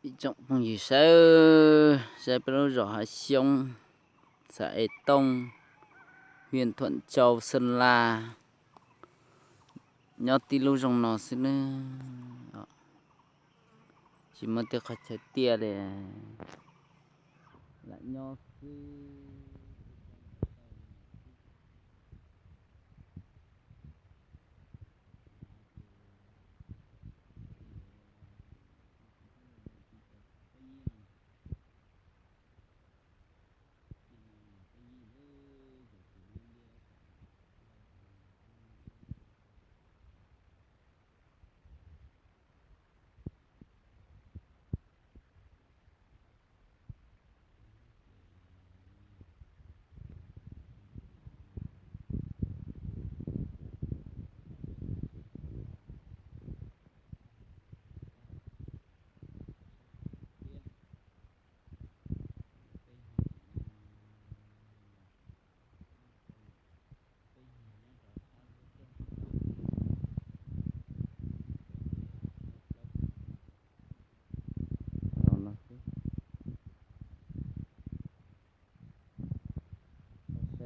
Ib tsoom phooj ywg saib, saib peb lub zos Hav Xyoob, xã Ê Tông, huyện Thuận Châu, Sơn La, nyob tib lub zos no xwb nawb. Tsis muaj tej qhov chaw tiaj li, lam nyob xwb.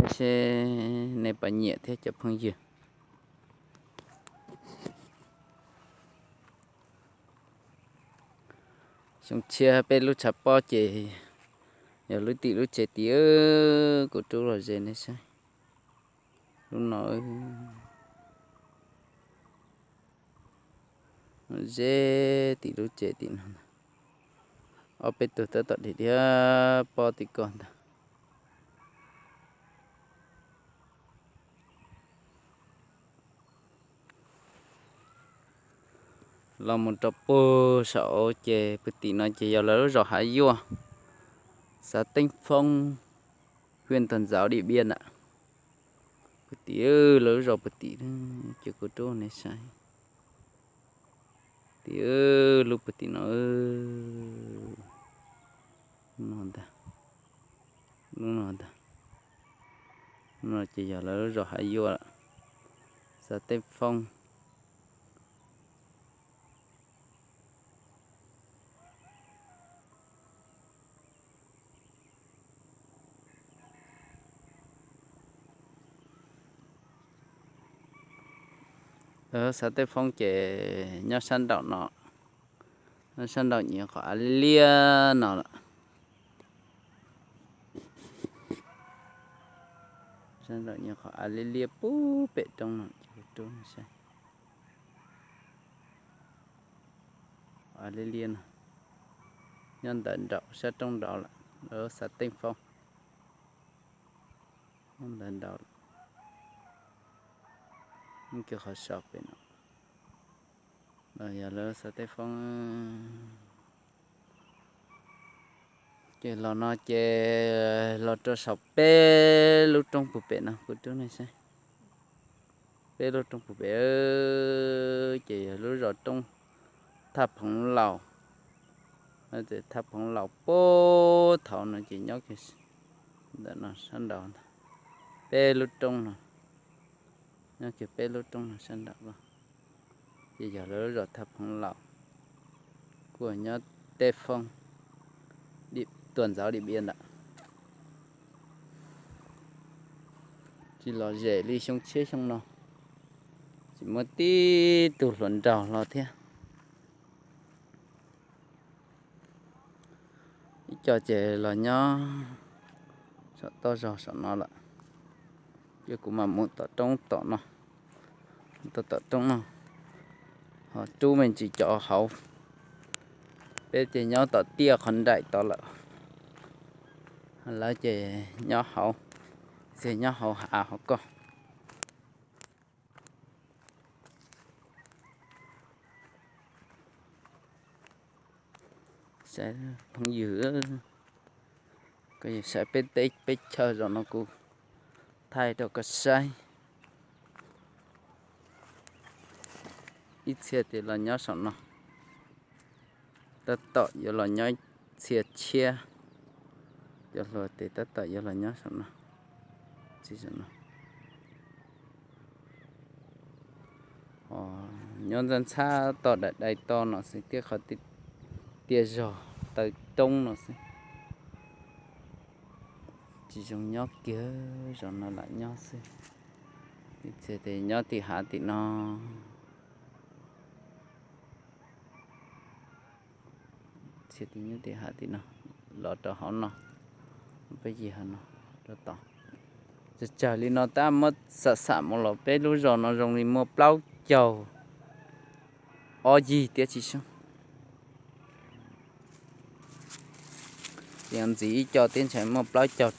Saib seb nej puas nyiam thiab cov phooj ywg. Xyoo tshiab peb lub tshav pob ces yog lub tim lub tsev tim, kuv rub los ze nej saib. Lub no, ze tim lub tsev tim no, ob peb tug tab tom dhia dhia pob tim ko ntag. Los mus rau puag saum ces puag tim no ces yog lawv lub zos Hav Yuaj, xã Tênh Phong, huyện Tuần Giáo, Điện Biên ntag. Puag tim, lawv lub zos puag tim, ces kuv rub nej saib. Tim lub puag tim no, no ntag, lub no ntag. No ces yog lawv lub zos Hav Yuaj, xã Tênh Phong. Xã Tênh Phong ces nyob sab nraum no, nyob sab nraum nyias qhov av liab liab no lawm. Sab nraum nyias qhov av liab liab puag pem roob no ces kuv rub nej saib. Av liab liab no nyob ntawm nraum sab roob nraud lawm, xã Tênh Phong. Nyob ntawm nraud, muaj kiag qhov saum pem no, yog lawv xã Tênh Phong. Ces los no ces los rau saum peb lub roob puag pem no kuv rub nej saib. Peb lub roob puag pem ces yog lub zos roob Thaj Phoov Laus. Thaj Phoov Laus puag thaum no ces nyob kiag ntawm no sab nraud ntag. Peb lub roob no, nyob kiag peb lub roob no sab nraud los, ces yog lawv lub zos Thaj Phoov Laus, kuj nyob Tênh Phong, Tuần Giáo, Điện Biên ntawd. Tsis los zem li xyoo tshiab xyoo no, tsis muaj tib tug hluas nraug hlo thiab. Ib co ces los nyob saum toj zog saum no lawm, ces kuv mam mus tom roob tom no, tom tom roob no, ho rub me ntsis cov hauv. Peb ces nyob tom tiaj qhov nraim tod lawm, lawv ces nyob hauv, ces nyob hauv av hauv ko. Saib phooj ywg, koj yuav saib peb teb peb chaw zaum no kuv thaij rau koj saib. Ib txhia ces los nyob saum no, tab tom yuav los nyob txhia tshiab. Cov hluas ces tab tom yuav los nyob saum no, txij saum no. Nyob ntxab ntxhab toj daim dai toj no xwb thiab qhov tiaj zog. taw roob no xwb. Tsis zoo nyob kiag, zos no lam nyob xwb. Ib txhia tias nyob tim hav tim no, txhia tias nyob tim hav tim no, los rau hauv no, peb yig hauv no rau tod. Tsawg tsawg li no tab muab xam xam mus los peb lub zos no zoo li muaj plaub caug ob yig thiab tsis sub. Yog ntxiv ib co thiab ntshai muaj plaub caug,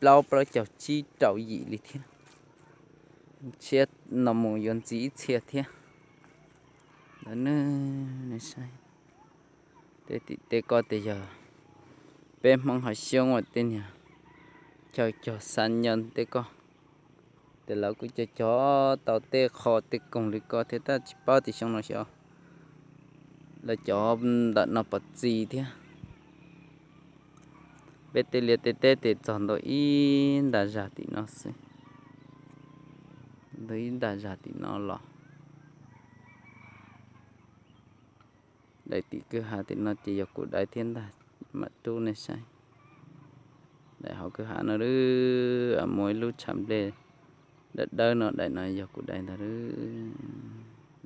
plaub plaub caug tsib rau yim li thiab. Tshiab no mus yuav ntxiv ib txhia thiab. Ntawd ne, nej saib, tej tim tej ko tias yog peb Hmoob hav xyoob uas tej niag chaw cog xa nyo tej ko, ces lawv kuj cog cog tau tej qho tej koog li ko thiab tab tsis paub tias xyoo no xyov lawv cov ntawm no pov txi thiab. Peb tej liaj tej teb ces txog ntua ib nta zag tim no xwb, ntua ib nta zag tim no los. Daim tim kwj ha tim no ces yog kuv daiv thiab ntag, mam rub nej saib. Daim hauv kwj ha no lawm muaj ib lub tshav nplej dawb dawb no, daim no yog kuv daiv ntag lawm.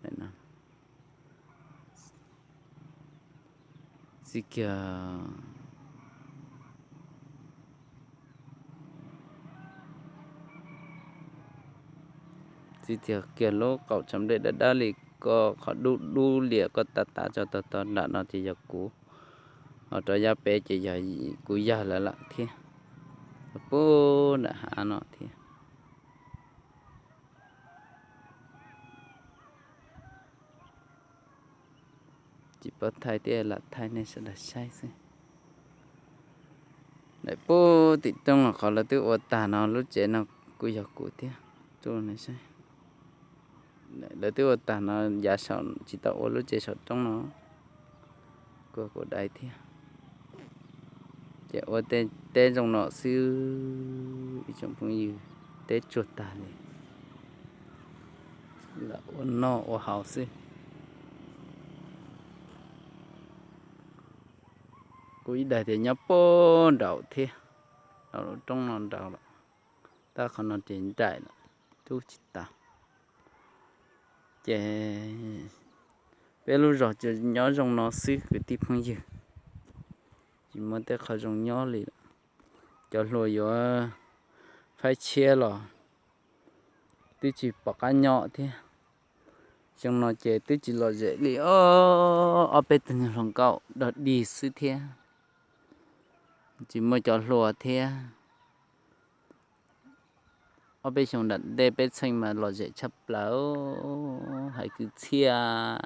Daim no txi kiag, txi kiag kiag lub qaum tshav nplej dawb dawb li ko, qhov dub dub liam ko tav tav tso tog tog nram no ces yog kuv, ho rov yaj pem ces yog kuv yawg lawv lawm thiab. Puag nram hav no thiab. Tsis paub thaij thiab lam thaij nej sawv daws saib xwb. Daim puag tim roob los qhov lawv twb ua tag no lub tsev no kuj yog kuv thiab. Rub nej saib, lawv twb ua tag no yav saum tsis tau ua lub tsev saum roob no, kuj kuv daiv thiab. Ces ua tej teb zoo no xwb ib tsoom phooj ywg, teb tsuag tag li, lam ua noj ua haus xwb. Kuv ib daim tias nyob puag nraud thiab, nraum lub roob no nraud lawm, tab qhov no ces nraim lawm, rub tsis tau. Ces peb lub zos nyob zoo no xwb kwv tij phooj ywg, tsis muaj tej qhov zoo nyob li lawm. Cov hluas yuav faib tshiab los twb tsis pom qab nyob thiab. Xyoo no ces twb tsis lom zem li, ob peb tug nyuag hluas nkauj dog dig xwb thiab, tsis muaj cov hluas thiab. Ob peb xyoo nram ntej peb txheej mas lom zem tshaj plaws, hais kwv txhiaj